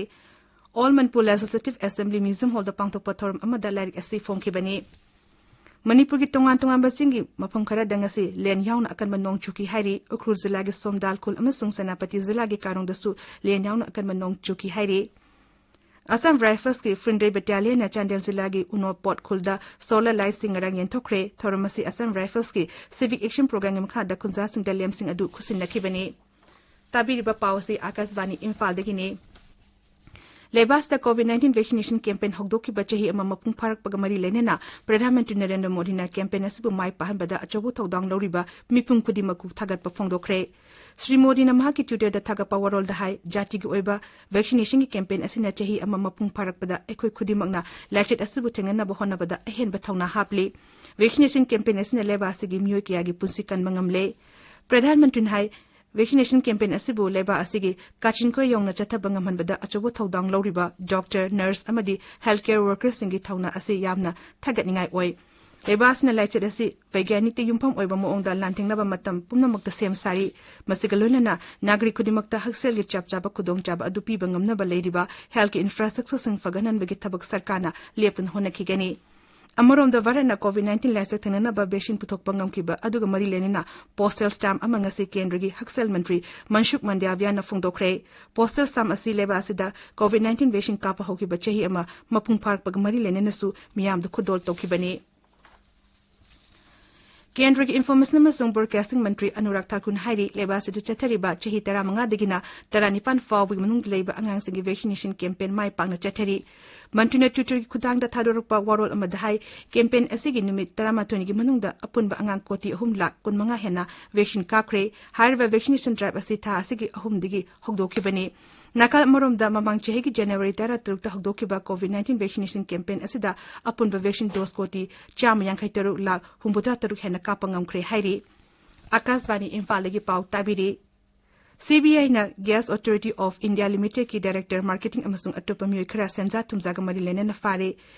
All Manipur legislative assembly museum ꯍꯣꯜꯗ ꯄꯥꯡꯊꯣꯛꯄ ꯊꯧꯔꯝ ꯑꯃꯗ ꯂꯥꯏꯔꯤꯛ ꯑꯁꯤ ꯐꯣꯡꯈꯤꯕꯅꯤ꯫ ꯃꯅꯤꯄꯨꯔꯒꯤ ꯇꯣꯉꯥꯟ ꯇꯣꯉꯥꯟꯕ ꯆꯤꯡꯒꯤ ꯃꯐꯝ ꯈꯔꯗ ꯉꯁꯤ ꯂꯦꯟ ꯌꯥꯎꯅ ꯑꯀꯟꯕ ꯅꯣꯡ ꯆꯨꯈꯤ ꯍꯥꯏꯔꯤ꯫ ꯎꯈ꯭ꯔꯨꯜ ꯖꯤꯂꯥꯒꯤ ꯁꯣꯝꯗꯥꯜ ꯈꯨꯜ ꯑꯃꯁꯨꯡ ꯁꯦꯅꯥꯄꯇꯤ ꯖꯤꯂꯥꯒꯤ ꯀꯥꯔꯣꯡꯗꯁꯨ ꯂꯦꯟ ꯌꯥꯎꯅ ꯑꯀꯟꯕ ꯅꯣꯡ ꯆꯨꯈꯤ ꯍꯥꯏꯔꯤ꯫ ꯑꯁꯥꯝ ꯔꯥꯏꯐꯜꯁꯀꯤ ꯐ꯭ꯔꯤꯟꯗꯦ ꯕꯦꯇꯥꯂꯤꯌꯟꯅ ꯆꯥꯟꯗꯦꯜ ꯖꯤꯂꯥꯒꯤ ꯎꯅꯣꯄꯣꯠ ꯈꯨꯜꯗ ꯁꯣꯂꯔ ꯂꯥꯏꯠꯁꯤꯡ ꯉꯔꯥꯡ ꯌꯦꯟꯊꯣꯛꯈ꯭ꯔꯦ꯫ ꯊꯧꯔꯝ ꯑꯁꯤ ꯑꯁꯥꯝ ꯔꯥꯏꯐꯜꯁꯀꯤ ꯁꯤꯚꯤꯛ ꯑꯦꯛꯁꯟ ꯄ꯭ꯔꯣꯒ꯭ꯔꯥꯝꯒꯤ ꯃꯈꯥꯗ ꯈꯨꯟꯖꯥꯁꯤꯡꯗ ꯂꯦꯝꯞꯁꯤꯡ ꯑꯗꯨ ꯈꯨꯠꯁꯤꯟꯅꯈꯤꯕꯅꯤ꯫ ꯇꯥꯕꯤꯔꯤꯕ ꯄꯥꯎ ꯑꯁꯤ ꯑꯥꯀꯥꯁꯕꯥꯅꯤ ꯏꯝꯐꯥꯜꯗꯒꯤꯅꯤ꯫ ꯂꯩꯕꯥꯛꯁꯤꯗ ꯀꯣꯚꯤꯗ ꯅꯥꯏꯟꯇꯤꯟ ꯚꯦꯛꯁꯤꯅꯦꯁꯟ ꯀꯦꯝꯄꯦꯟ ꯍꯧꯗꯣꯛꯈꯤꯕ ꯆꯍꯤ ꯑꯃ ꯃꯄꯨꯡ ꯐꯥꯔꯛꯄꯒ ꯃꯔꯤ ꯂꯩꯅꯅ ꯄ꯭ꯔꯙꯥꯟ ꯃꯟꯇ꯭ꯔꯤ ꯅꯔꯦꯟꯗ꯭ꯔ ꯃꯣꯗꯤꯅ ꯀꯦꯝꯄꯦꯟ ꯑꯁꯤꯕꯨ ꯃꯥꯏ ꯄꯥꯛꯍꯟꯕꯗ ꯑꯆꯧꯕ ꯊꯧꯗꯥꯡ ꯂꯧꯔꯤꯕ ꯃꯤꯄꯨꯝ ꯈꯨꯗꯤꯡꯃꯛꯄꯨ ꯊꯥꯒꯠꯄ ꯐꯣꯡꯗꯣꯛꯈ꯭ꯔꯦ꯫ ꯁ꯭ꯔꯤ ꯃꯣꯗꯤꯅ ꯃꯍꯥꯛꯀꯤ ꯇ꯭ꯋꯤꯇꯔꯗ ꯊꯥꯒꯠꯄ ꯋꯥꯔꯣꯜꯗ ꯍꯥꯏ, ꯖꯥꯇꯤꯒꯤ ꯑꯣꯏꯕ ꯚꯦꯛꯁꯤꯅꯦꯁꯟꯒꯤ ꯀꯦꯝꯄꯦꯟ ꯑꯁꯤꯅ ꯆꯍꯤ ꯑꯃ ꯃꯄꯨꯡ ꯐꯥꯔꯛꯄꯗ ꯑꯩꯈꯣꯏ ꯈꯨꯗꯤꯡꯃꯛꯅ ꯂꯥꯏꯆꯠ ꯑꯁꯤꯕꯨ ꯊꯦꯡꯅꯅꯕ ꯍꯣꯠꯅꯕꯗ ꯑꯍꯦꯟꯕ ꯊꯧꯅꯥ ꯍꯥꯞꯂꯤ꯫ ꯚꯦꯛꯁꯤꯅꯦꯁꯟ ꯀꯦꯝꯄꯦꯟ ꯑꯁꯤꯅ ꯂꯩꯕꯥꯛ ꯑꯁꯤꯒꯤ ꯃꯤꯑꯣꯏ ꯀꯌꯥꯒꯤ ꯄꯨꯟꯁꯤ ꯀꯟꯕ ꯉꯝꯂꯦ꯫ ꯄ꯭ꯔꯙꯥꯟ ꯃꯟꯇ꯭ꯔꯤꯅ ꯍꯥꯏ, ꯚꯦꯛꯁꯤꯅꯦꯁꯟ ꯀꯦꯝꯄꯦꯟ ꯑꯁꯤꯕꯨ ꯂꯩꯕꯥꯛ ꯑꯁꯤꯒꯤ ꯀꯥꯆꯤꯟ ꯀꯣꯏ ꯌꯧꯅ ꯆꯠꯊꯕ ꯉꯝꯍꯟꯕꯗ ꯑꯆꯧꯕ ꯊꯧꯗꯥꯡ ꯂꯧꯔꯤꯕ ꯗꯣꯛꯇꯔ, ꯅꯔꯁ ꯑꯃꯗꯤ ꯍꯦꯜꯊ ꯀꯦꯌꯔ ꯋꯥꯔꯀꯔꯁꯤꯡꯒꯤ ꯊꯧꯅꯥ ꯑꯁꯤ ꯌꯥꯝꯅ ꯊꯥꯒꯠꯅꯤꯡꯉꯥꯏ ꯑꯣꯏ꯫ ꯂꯩꯕꯥꯛ ꯑꯁꯤꯅ ꯂꯥꯏꯆꯠ ꯑꯁꯤ ꯕꯩꯒ꯭ꯌꯥꯅꯤꯛꯇ ꯌꯨꯝꯐꯝ ꯑꯣꯏꯕ ꯃꯑꯣꯡꯗ ꯂꯥꯟꯊꯦꯡꯅꯕ ꯃꯇꯝ ꯄꯨꯝꯅꯃꯛꯇ ꯁꯦꯝ ꯁꯥꯔꯤ꯫ ꯃꯁꯤꯒ ꯂꯣꯏꯅꯅ ꯅꯥꯒꯔꯤꯛ ꯈꯨꯗꯤꯡꯃꯛꯇ ꯍꯛꯁꯦꯜꯒꯤ ꯆꯞ ꯆꯥꯕ ꯈꯨꯗꯣꯡꯆꯥꯕ ꯑꯗꯨ ꯄꯤꯕ ꯉꯝꯅꯕ ꯂꯩꯔꯤꯕ ꯍꯦꯜꯊꯀꯤ ꯏꯟꯐ꯭ꯔꯥꯁ꯭ꯇ꯭ꯔꯛꯆꯔꯁꯤꯡ ꯐꯒꯠꯍꯟꯕꯒꯤ ꯊꯕꯛ ꯁꯔꯀꯥꯔꯅ ꯂꯦꯞꯇꯅ ꯍꯣꯠꯅꯈꯤꯒꯅꯤ꯫ ꯑꯃꯔꯣꯝꯗ, ꯚꯥꯔꯠꯅ ꯀꯣꯚꯤꯗ ꯅꯥꯏꯟꯇꯤꯟ ꯂꯥꯏꯆꯠ ꯊꯦꯡꯅꯅꯕ ꯚꯦꯛꯁꯤꯟ ꯄꯨꯊꯣꯛꯄ ꯉꯝꯈꯤꯕ ꯑꯗꯨꯒ ꯃꯔꯤ ꯂꯩꯅꯅ ꯄꯣꯁꯇꯦꯜ ꯁ꯭ꯇꯥꯝꯞ ꯑꯃ ꯉꯁꯤ ꯀꯦꯟꯗ꯭ꯔꯒꯤ ꯍꯛꯁꯦꯜ ꯃꯟꯇ꯭ꯔꯤ ꯃꯟꯁꯨꯈ ꯃꯟꯗꯥꯚꯤꯌꯥꯅ ꯐꯣꯡꯗꯣꯛꯈ꯭ꯔꯦ꯫ ꯄꯣꯁꯇꯦꯜ ꯁ꯭ꯇꯥꯝꯞ ꯑꯁꯤ ꯂꯩꯕꯥꯛ ꯑꯁꯤꯗ ꯀꯣꯚꯤꯗ ꯅꯥꯏꯟꯇꯤꯟ ꯚꯦꯛꯁꯤꯟ ꯀꯥꯞꯄ ꯍꯧꯈꯤꯕ ꯆꯍꯤ ꯑꯃ ꯃꯄꯨꯡ ꯐꯥꯔꯛꯄꯒ ꯃꯔꯤ ꯂꯩꯅꯅꯁꯨ ꯃꯤꯌꯥꯝꯗ ꯈꯨꯗꯣꯜ ꯇꯧꯈꯤꯕꯅꯤ꯫ ꯀꯦꯟꯗ꯭ꯔꯒꯤ ꯏꯟꯐꯣꯔꯃꯦꯁꯟ ꯑꯃꯁꯨꯡ ꯕ꯭ꯔꯣꯗꯀꯥꯁꯇꯤꯡ ꯃꯟꯇ꯭ꯔꯤ ꯑꯅꯨꯔꯥꯒ ꯊꯥꯀꯨꯔꯅ ꯍꯥꯏꯔꯤ, ꯂꯩꯕꯥꯛ ꯑꯁꯤꯗ ꯆꯠꯊꯔꯤꯕ ꯆꯍꯤ ꯇꯔꯥꯃꯉꯥꯗꯒꯤꯅ ꯇꯔꯥꯅꯤꯄꯥꯟ ꯐꯥꯎꯕꯒꯤ ꯃꯅꯨꯡꯗ ꯂꯩꯕ ꯑꯉꯥꯡꯁꯤꯡꯒꯤ ꯚꯦꯛꯁꯤꯅꯦꯁꯟ ꯀꯦꯝꯄꯦꯟ ꯃꯥꯏ ꯄꯥꯛꯅ ꯆꯠꯊꯔꯤ꯫ ꯃꯟꯇ꯭ꯔꯤꯅ ꯇ꯭ꯋꯤꯇꯔꯒꯤ ꯈꯨꯠꯊꯥꯡꯗ ꯊꯥꯗꯣꯔꯛꯄ ꯋꯥꯔꯣꯜ ꯑꯃꯗ ꯍꯥꯏ, ꯀꯦꯝꯄꯦꯟ ꯑꯁꯤꯒꯤ ꯅꯨꯃꯤꯠ ꯇꯔꯥꯃꯥꯊꯣꯏꯅꯤꯒꯤ ꯃꯅꯨꯡꯗ ꯑꯄꯨꯟꯕ ꯑꯉꯥꯡ ꯀꯣꯇꯤ ꯑꯍꯨꯝ ꯂꯥꯈ ꯀꯨꯟꯃꯉꯥ ꯍꯦꯟꯅ ꯚꯦꯛꯁꯤꯟ ꯀꯥꯞꯈ꯭ꯔꯦ꯫ ꯍꯥꯏꯔꯤꯕ ꯚꯦꯛꯁꯤꯅꯦꯁꯟ ꯗ꯭ꯔꯥꯏꯚ ꯑꯁꯤ ꯊꯥ ꯑꯁꯤꯒꯤ ꯑꯍꯨꯝꯗꯒꯤ ꯍꯧꯗꯣꯛꯈꯤꯕꯅꯤ꯫ ꯅꯥꯀꯜ ꯑꯃꯔꯣꯝꯗ, ꯃꯃꯥꯡ ꯆꯍꯤꯒꯤ ꯖꯅꯋꯥꯔꯤ ꯇꯔꯥꯇꯔꯨꯛꯇ ꯍꯧꯗꯣꯛꯈꯤꯕ ꯀꯣꯚꯤꯗ ꯅꯥꯏꯟꯇꯤꯟ ꯚꯦꯛꯁꯤꯅꯦꯁꯟ ꯀꯦꯝꯄꯦꯟ ꯑꯁꯤꯗ ꯑꯄꯨꯟꯕ ꯚꯦꯛꯁꯤꯟ ꯗꯣꯁ ꯀꯣꯇꯤ ꯆꯥꯝꯃ ꯌꯥꯡꯈꯩ ꯇꯔꯨꯛ ꯂꯥꯈ ꯍꯨꯝꯐꯨꯇꯔꯥ ꯇꯔꯨꯛ ꯍꯦꯟꯅ ꯀꯥꯞꯄ ꯉꯝꯈ꯭ꯔꯦ ꯍꯥꯏꯔꯤ꯫ ꯑꯥꯀꯥꯁꯕꯥꯅꯤ ꯏꯝꯐꯥꯜꯗꯒꯤ ꯄꯥꯎ ꯇꯥꯕꯤꯔꯤ꯫ ꯁꯤꯕꯤꯑꯥꯏꯅ Gas Authority of India Limitedꯀꯤ ꯗꯥꯏꯔꯦꯛꯇꯔ ꯃꯥꯔꯀꯦꯇꯤꯡ ꯑꯃꯁꯨꯡ ꯑꯇꯣꯞꯄ ꯃꯤꯑꯣꯏ ꯈꯔ ꯁꯦꯟꯖꯥ ꯊꯨꯝꯖꯥꯒ ꯃꯔꯤ ꯂꯩꯅꯅ ꯐꯥꯔꯦ꯫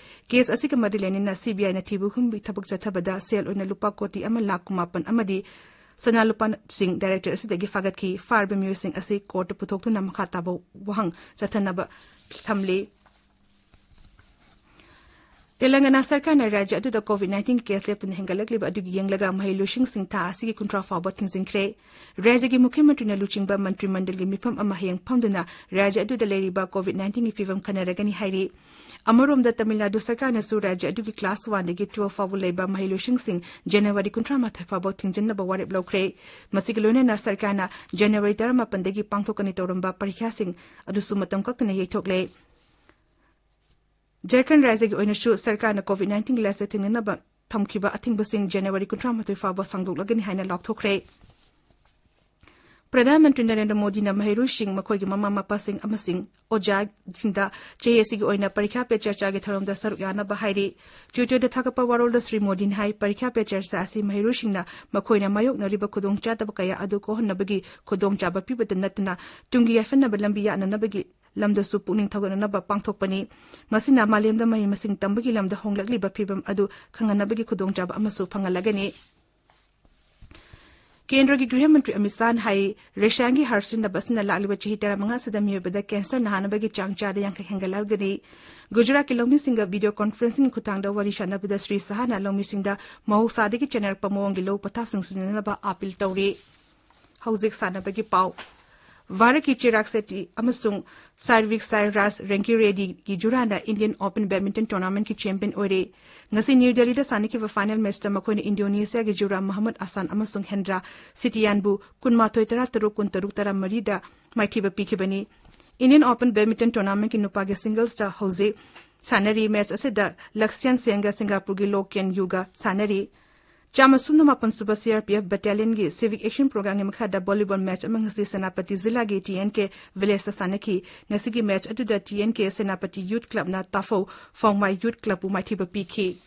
ꯀꯦꯁ ꯑꯁꯤꯒ ꯃꯔꯤ ꯂꯩꯅꯅ ꯁꯤꯕꯤꯑꯥꯏꯅ ꯊꯤꯕ ꯍꯨꯝꯕꯒꯤ ꯊꯕꯛ ꯆꯠꯊꯕꯗ ꯁꯦꯜ ꯑꯣꯏꯅ ꯂꯨꯄꯥ ꯀꯣꯇꯤ ꯑꯃ ꯂꯥꯈ ꯀꯨꯟꯃꯥꯄꯟ ꯑꯃꯗꯤ ꯁꯅꯥ ꯂꯨꯄꯥꯁꯤꯡ ꯗꯥꯏꯔꯦꯛꯇꯔ ꯑꯁꯤꯗꯒꯤ ꯐꯥꯒꯠꯈꯤ꯫ ꯐꯥꯔꯤꯕ ꯃꯤꯑꯣꯏꯁꯤꯡ ꯑꯁꯤ ꯀꯣꯔꯠꯇ ꯄꯨꯊꯣꯛꯇꯨꯅ ꯃꯈꯥ ꯇꯥꯕ ꯋꯥꯍꯪ ꯆꯠꯊꯅꯕ ꯊꯝꯂꯤ꯫ ꯇꯦꯂꯪꯒꯅꯥ ꯁꯔꯀꯥꯔꯅ ꯔꯥꯖ꯭ꯌ ꯑꯗꯨꯗ ꯀꯣꯚꯤꯗ ꯅꯥꯏꯟꯇꯤꯟꯒꯤ ꯀꯦꯁ ꯂꯦꯞꯇꯅ ꯍꯦꯟꯒꯠꯂꯛꯂꯤꯕ ꯑꯗꯨꯒꯤ ꯌꯦꯡꯂꯒ ꯃꯍꯩ ꯂꯣꯏꯁꯪꯁꯤꯡ ꯊꯥ ꯑꯁꯤꯒꯤ ꯀꯨꯟꯊ꯭ꯔꯥ ꯐꯥꯎꯕ ꯊꯤꯡꯖꯤꯟꯈ꯭ꯔꯦ꯫ ꯔꯥꯖ꯭ꯌꯒꯤ ꯃꯨꯈ꯭ꯌ ꯃꯟꯇ꯭ꯔꯤꯅ ꯂꯨꯆꯤꯡꯕ ꯃꯟꯇ꯭ꯔꯤ ꯃꯟꯗꯜꯒꯤ ꯃꯤꯐꯝ ꯑꯃ ꯍꯌꯦꯡ ꯐꯝꯗꯨꯅ ꯔꯥꯖ꯭ꯌ ꯑꯗꯨꯗ ꯂꯩꯔꯤꯕ ꯀꯣꯚꯤꯗ ꯅꯥꯏꯟꯇꯤꯟꯒꯤ ꯐꯤꯚꯝ ꯈꯟꯅꯔꯒꯅꯤ ꯍꯥꯏꯔꯤ꯫ ꯑꯃꯔꯣꯝꯗ ꯇꯃꯤꯜ ꯅꯥꯗꯨ ꯁꯔꯀꯥꯔꯅꯁꯨ ꯔꯥꯖ꯭ꯌ ꯑꯗꯨꯒꯤ ꯀ꯭ꯂꯥꯁ ꯋꯥꯟꯗꯒꯤ ꯇꯨꯋꯦꯜꯐ ꯐꯥꯎꯕ ꯂꯩꯕ ꯃꯍꯩ ꯂꯣꯏꯁꯪꯁꯤꯡ ꯖꯅꯋꯥꯔꯤ ꯀꯨꯟꯊ꯭ꯔꯥ ꯃꯥꯊꯣꯏ ꯐꯥꯎꯕ ꯊꯤꯡꯖꯤꯟꯅꯕ ꯋꯥꯔꯦꯞ ꯂꯧꯈ꯭ꯔꯦ꯫ ꯃꯁꯤꯒ ꯂꯣꯏꯅꯅ ꯁꯔꯀꯥꯔꯅ ꯖꯅꯋꯥꯔꯤ ꯇꯔꯥꯃꯥꯄꯟꯗꯒꯤ ꯄꯥꯡꯊꯣꯛꯀꯅꯤ ꯇꯧꯔꯝꯕ ꯄꯔꯤꯈ꯭ꯌꯥꯁꯤꯡ ꯑꯗꯨꯁꯨ ꯃꯇꯝ ꯀꯛꯇꯅ ꯌꯩꯊꯣꯛꯂꯦ꯫ ꯖꯔꯈꯟ ꯔꯥꯖ꯭ꯌꯒꯤ ꯑꯣꯏꯅꯁꯨ ꯁꯔꯀꯥꯔꯅ ꯀꯣꯚꯤꯗ ꯅꯥꯏꯟꯇꯤꯟꯒꯤ ꯂꯥꯏꯆꯠ ꯊꯤꯡꯅꯅꯕ ꯊꯝꯈꯤꯕ ꯑꯊꯤꯡꯕꯁꯤꯡ ꯖꯅꯋꯥꯔꯤ ꯀꯨꯟꯊ꯭ꯔꯥ ꯃꯥꯊꯣꯏ ꯐꯥꯎꯕ ꯁꯥꯡꯗꯣꯛꯂꯒꯅꯤ ꯍꯥꯏꯅ ꯂꯥꯎꯊꯣꯛꯈ꯭ꯔꯦ꯫ ꯄ꯭ꯔꯙꯥꯟ ꯃꯟꯇ꯭ꯔꯤ ꯅꯔꯦꯟꯗ꯭ꯔ ꯃꯣꯗꯤꯅ ꯃꯍꯩꯔꯣꯏꯁꯤꯡ ꯃꯈꯣꯏꯒꯤ ꯃꯃꯥ ꯃꯄꯥꯁꯤꯡ ꯑꯃꯁꯨꯡ ꯑꯣꯖꯥꯁꯤꯡꯗ ꯆꯍꯤ ꯑꯁꯤꯒꯤ ꯑꯣꯏꯅ ꯄꯔꯤꯈ꯭ꯌꯥ ꯄꯦ ꯆꯔꯆꯥꯒꯤ ꯊꯧꯔꯝꯗ ꯁꯔꯨꯛ ꯌꯥꯅꯕ ꯍꯥꯏꯔꯤ꯫ ꯇ꯭ꯋꯤꯇꯔꯗ ꯊꯥꯒꯠꯄ ꯋꯥꯔꯣꯜꯗ ꯁ꯭ꯔꯤ ꯃꯣꯗꯤꯅ ꯍꯥꯏ, ꯄꯔꯤꯈ꯭ꯌꯥ ꯄꯦ ꯆꯔꯆꯥ ꯑꯁꯤ ꯃꯍꯩꯔꯣꯏꯁꯤꯡꯅ ꯃꯈꯣꯏꯅ ꯃꯥꯌꯣꯛꯅꯔꯤꯕ ꯈꯨꯗꯣꯡꯆꯥꯗꯕ ꯀꯌꯥ ꯑꯗꯨ ꯀꯣꯛꯍꯟꯅꯕꯒꯤ ꯈꯨꯗꯣꯡꯆꯥꯕ ꯄꯤꯕꯇ ꯅꯠꯇꯅ ꯇꯨꯡꯒꯤ ꯌꯥꯏꯐꯅꯕ ꯂꯝꯕꯤ ꯌꯥꯠꯅꯅꯕꯒꯤ ꯂꯝꯗꯁꯨ ꯄꯨꯛꯅꯤꯡ ꯊꯧꯒꯠꯅꯅꯕ ꯄꯥꯡꯊꯣꯛꯄꯅꯤ꯫ ꯃꯁꯤꯅ ꯃꯥꯂꯦꯝꯗ ꯃꯍꯩ ꯃꯁꯤꯡ ꯇꯝꯕꯒꯤ ꯂꯝꯗ ꯍꯣꯡꯂꯛꯂꯤꯕ ꯐꯤꯚꯝ ꯑꯗꯨ ꯈꯪꯍꯟꯅꯕꯒꯤ ꯈꯨꯗꯣꯡꯆꯥꯕ ꯑꯃꯁꯨ ꯐꯪꯍꯜꯂꯒꯅꯤ꯫ ꯀꯦꯟꯗ꯭ꯔꯒꯤ ꯒ꯭ꯔꯤꯍ ꯃꯟꯇ꯭ꯔꯤ ꯑꯃꯤꯠ ꯁꯥꯍꯅ ꯍꯥꯏ, ꯔꯦꯁꯥꯏꯟꯒꯤ ꯍꯥꯔ ꯁꯤꯖꯤꯟꯅꯕ ꯑꯁꯤꯅ ꯂꯥꯛꯂꯤꯕ ꯆꯍꯤ ꯇꯔꯥꯃꯉꯥ ꯑꯁꯤꯗ ꯃꯤꯑꯣꯏꯕꯗ ꯀꯦꯟꯁꯔ ꯅꯥꯍꯟꯅꯕꯒꯤ ꯆꯥꯡ ꯆꯥꯗ ꯌꯥꯡꯈꯩ ꯍꯦꯟꯒꯠꯂꯛꯒꯅꯤ꯫ ꯒꯨꯖꯔꯥꯠꯀꯤ ꯂꯧꯃꯤꯁꯤꯡꯒ ꯚꯤꯗꯤꯑꯣ ꯀꯣꯟꯐꯔꯦꯟꯁꯤꯡꯒꯤ ꯈꯨꯠꯊꯥꯡꯗ ꯋꯥꯔꯤ ꯁꯥꯟꯅꯕꯗ ꯁ꯭ꯔꯤ ꯁꯥꯍꯅ ꯂꯧꯃꯤꯁꯤꯡꯗ ꯃꯍꯧꯁꯥꯗꯒꯤ ꯆꯦꯟꯅꯔꯛꯄ ꯃꯑꯣꯡꯒꯤ ꯂꯧ ꯄꯊꯥꯞꯁꯤꯡ ꯁꯤꯖꯤꯟꯅꯅꯕ ꯑꯥꯄꯤꯜ ꯇꯧꯔꯤ꯫ ꯍꯧꯖꯤꯛ ꯁꯥꯟꯅꯕꯒꯤ ꯄꯥꯎ꯫ ꯚꯥꯔꯠꯀꯤ ꯆꯤꯔꯥꯛ ꯁꯦꯇꯤ ꯑꯃꯁꯨꯡ ꯁꯥꯔꯚꯤꯛ ꯁꯥꯏꯔꯥꯖ ꯔꯦꯡꯀꯤꯔꯦꯗꯤꯒꯤ ꯖꯨꯔꯥꯅ ꯏꯟꯗꯤꯌꯟ ꯑꯣꯄꯟ ꯕꯦꯗꯃꯤꯟꯇꯟ ꯇꯣꯔꯅꯥꯃꯦꯟꯠꯀꯤ ꯆꯦꯝꯄꯤꯌꯟ ꯑꯣꯏꯔꯦ꯫ ꯉꯁꯤ ꯅ꯭ꯌꯨ ꯗꯦꯜꯂꯤꯗ ꯁꯥꯟꯅꯈꯤꯕ ꯐꯥꯏꯅꯦꯜ ꯃꯦꯆꯇ ꯃꯈꯣꯏꯅ ꯏꯟꯗꯣꯅꯦꯁꯤꯌꯥꯒꯤ ꯖꯨꯔꯥ ꯃꯍꯃꯗ ꯑꯁꯥꯟ ꯑꯃꯁꯨꯡ ꯍꯦꯟꯗ꯭ꯔꯥ ꯁꯤꯇꯤꯌꯥꯟꯕꯨ ꯀꯨꯟꯃꯥꯊꯣꯏ ꯇꯔꯥ ꯇꯔꯨꯛ, ꯀꯨꯟꯇꯔꯨꯛ ꯇꯔꯥꯃꯔꯤꯗ ꯃꯥꯏꯊꯤꯕ ꯄꯤꯈꯤꯕꯅꯤ꯫ ꯏꯟꯗꯤꯌꯟ ꯑꯣꯄꯟ ꯕꯦꯗꯃꯤꯟꯇꯟ ꯇꯣꯔꯅꯥꯃꯦꯟꯠꯀꯤ ꯅꯨꯄꯥꯒꯤ ꯁꯤꯡꯒꯜꯁꯇ ꯍꯧꯖꯤꯛ ꯁꯥꯟꯅꯔꯤ꯫ ꯃꯦꯆ ꯑꯁꯤꯗ ꯂꯛꯁꯤꯌꯥꯟ ꯁꯦꯟꯒ ꯁꯤꯡꯒꯥꯄꯨꯔꯒꯤ ꯂꯣ ꯀꯦꯟ ꯌꯨꯒ ꯁꯥꯟꯅꯔꯤ꯫ ꯆꯥꯝꯃ ꯁꯨꯞꯅ ꯃꯥꯄꯟ ꯁꯨꯕ ꯁꯤꯑꯥꯔꯄꯤꯑꯦꯐ ꯕꯦꯇꯥꯂꯤꯌꯟꯒꯤ ꯁꯤꯚꯤꯛ ꯑꯦꯛꯁꯟ ꯄ꯭ꯔꯣꯒ꯭ꯔꯥꯝꯒꯤ ꯃꯈꯥꯗ ꯚꯣꯂꯤꯕꯣꯜ ꯃꯦꯆ ꯑꯃ ꯉꯁꯤ ꯁꯦꯅꯥꯄꯇꯤ ꯖꯤꯂꯥꯒꯤ ꯇꯤꯑꯦꯟꯀꯦ ꯚꯤꯂꯦꯖꯇ ꯁꯥꯟꯅꯈꯤ꯫ ꯉꯁꯤꯒꯤ ꯃꯦꯆ ꯑꯗꯨꯗ ꯇꯤꯑꯦꯟꯀꯦ ꯁꯦꯅꯥꯄꯇꯤ ꯌꯨꯠ ꯀ꯭ꯂꯕꯅ ꯇꯥꯐꯧ ꯐꯧꯃꯥꯏ ꯌꯨꯠ ꯀ꯭ꯂꯕꯄꯨ ꯃꯥꯏꯊꯤꯕ ꯄꯤꯈꯤ꯫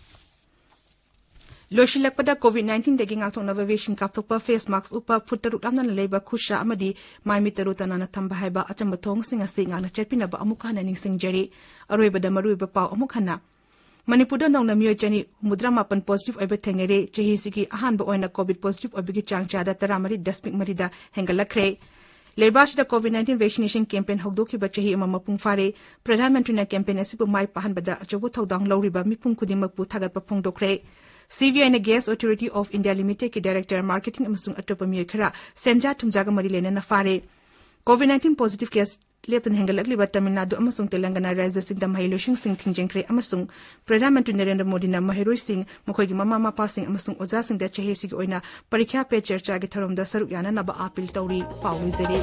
ꯂꯣꯏꯁꯤꯜꯂꯛꯄꯗ ꯀꯣꯚꯤꯗ ꯅꯥꯏꯟꯇꯤꯟꯗꯒꯤ ꯉꯥꯛꯊꯣꯛꯅꯕ ꯚꯦꯛꯁꯤꯟ ꯀꯥꯞꯊꯣꯛꯄ, ꯐꯦꯁ ꯃꯥꯛꯁ ꯎꯞꯄ, ꯐꯨꯠ ꯇꯔꯨꯛ ꯂꯥꯞꯅꯅ ꯂꯩꯕ, ꯈꯨꯠꯁꯥ ꯑꯃꯗꯤ ꯃꯥꯏ ꯃꯤꯠ ꯇꯔꯨ ꯇꯅꯥꯟꯅ ꯊꯝꯕ ꯍꯥꯏꯕ ꯑꯆꯝꯕ ꯊꯧꯑꯣꯡꯁꯤꯡ ꯑꯁꯤ ꯉꯥꯛꯅ ꯆꯠꯄꯤꯅꯕ ꯑꯃꯨꯛ ꯍꯟꯅ ꯅꯤꯡꯁꯤꯡꯖꯔꯤ꯫ ꯑꯔꯣꯏꯕꯗ ꯃꯔꯨꯑꯣꯏꯕ ꯄꯥꯎ ꯑꯃꯨꯛ ꯍꯟꯅ꯫ ꯃꯅꯤꯄꯨꯔꯗ ꯅꯧꯅ ꯃꯤꯑꯣꯏ ꯆꯅꯤ ꯍꯨꯝꯐꯨꯇꯔꯥ ꯃꯥꯄꯟ ꯄꯣꯖꯤꯇꯤꯚ ꯑꯣꯏꯕ ꯊꯦꯡꯅꯔꯦ꯫ ꯆꯍꯤꯁꯤꯒꯤ ꯑꯍꯥꯟꯕ ꯑꯣꯏꯅ ꯀꯣꯚꯤꯗ ꯄꯣꯖꯤꯇꯤꯚ ꯑꯣꯏꯕꯒꯤ ꯆꯥꯡ ꯆꯥꯗ ꯇꯔꯥꯃꯔꯤ ꯗꯁꯃꯤꯛ ꯃꯔꯤꯗ ꯍꯦꯟꯒꯠꯂꯛꯈ꯭ꯔꯦ꯫ ꯂꯩꯕꯥꯛꯁꯤꯗ COVID nineteen vaccination campaign ꯍꯧꯗꯣꯛꯈꯤꯕ ꯆꯍꯤ ꯑꯃ ꯃꯄꯨꯡ ꯐꯥꯔꯦ꯫ ꯄ꯭ꯔꯙꯥꯟ ꯃꯟꯇ꯭ꯔꯤꯅ campaign ꯑꯁꯤꯕꯨ ꯃꯥꯏ ꯄꯥꯛꯍꯟꯕꯗ ꯑꯆꯧꯕ ꯊꯧꯗꯥꯡ ꯂꯧꯔꯤꯕ ꯃꯤꯄꯨꯝ ꯈꯨꯗꯤꯡꯃꯛꯄꯨ ꯊꯥꯒꯠꯄ ꯐꯣꯡꯗꯣꯛꯈ꯭ꯔꯦ꯫ CBIꯅ Gas Authority of India Limitedꯀꯤ director marketing ꯑꯃꯁꯨꯡ ꯑꯇꯣꯞꯄ ꯃꯤꯑꯣꯏ ꯈꯔ ꯁꯦꯟꯖꯥ ꯊꯨꯝꯖꯥꯒ ꯃꯔꯤ ꯂꯩꯅꯅ ꯐꯥꯔꯦ꯫ COVID nineteen positive case ꯂꯦꯞꯇꯅ ꯍꯦꯟꯒꯠꯂꯛꯂꯤꯕ ꯇꯥꯃꯤꯜ ꯅꯥꯗꯨ ꯑꯃꯁꯨꯡ ꯇꯦꯂꯪꯒꯅꯥ ꯔꯥꯖ꯭ꯌꯁꯤꯡꯗ ꯃꯍꯩ ꯂꯣꯏꯁꯪꯁꯤꯡ ꯊꯤꯡꯖꯤꯟꯈ꯭ꯔꯦ ꯑꯃꯁꯨꯡ ꯄ꯭ꯔꯙꯥꯟ ꯃꯟꯇ꯭ꯔꯤ ꯅꯔꯦꯟꯗ꯭ꯔ ꯃꯣꯗꯤꯅ ꯃꯍꯩꯔꯣꯏꯁꯤꯡ, ꯃꯈꯣꯏꯒꯤ ꯃꯃꯥ ꯃꯄꯥꯁꯤꯡ ꯑꯃꯁꯨꯡ ꯑꯣꯖꯥꯁꯤꯡꯗ ꯆꯍꯤ ꯑꯁꯤꯒꯤ ꯑꯣꯏꯅ ꯄꯔꯤꯈ꯭ꯌꯥ ꯄꯦ ꯆꯔꯆꯥꯒꯤ ꯊꯧꯔꯝꯗ ꯁꯔꯨꯛ ꯌꯥꯅꯅꯕ ꯑꯥꯄꯤꯜ ꯇꯧꯔꯤ꯫ ꯄꯥꯎ ꯂꯣꯏꯖꯔꯦ꯫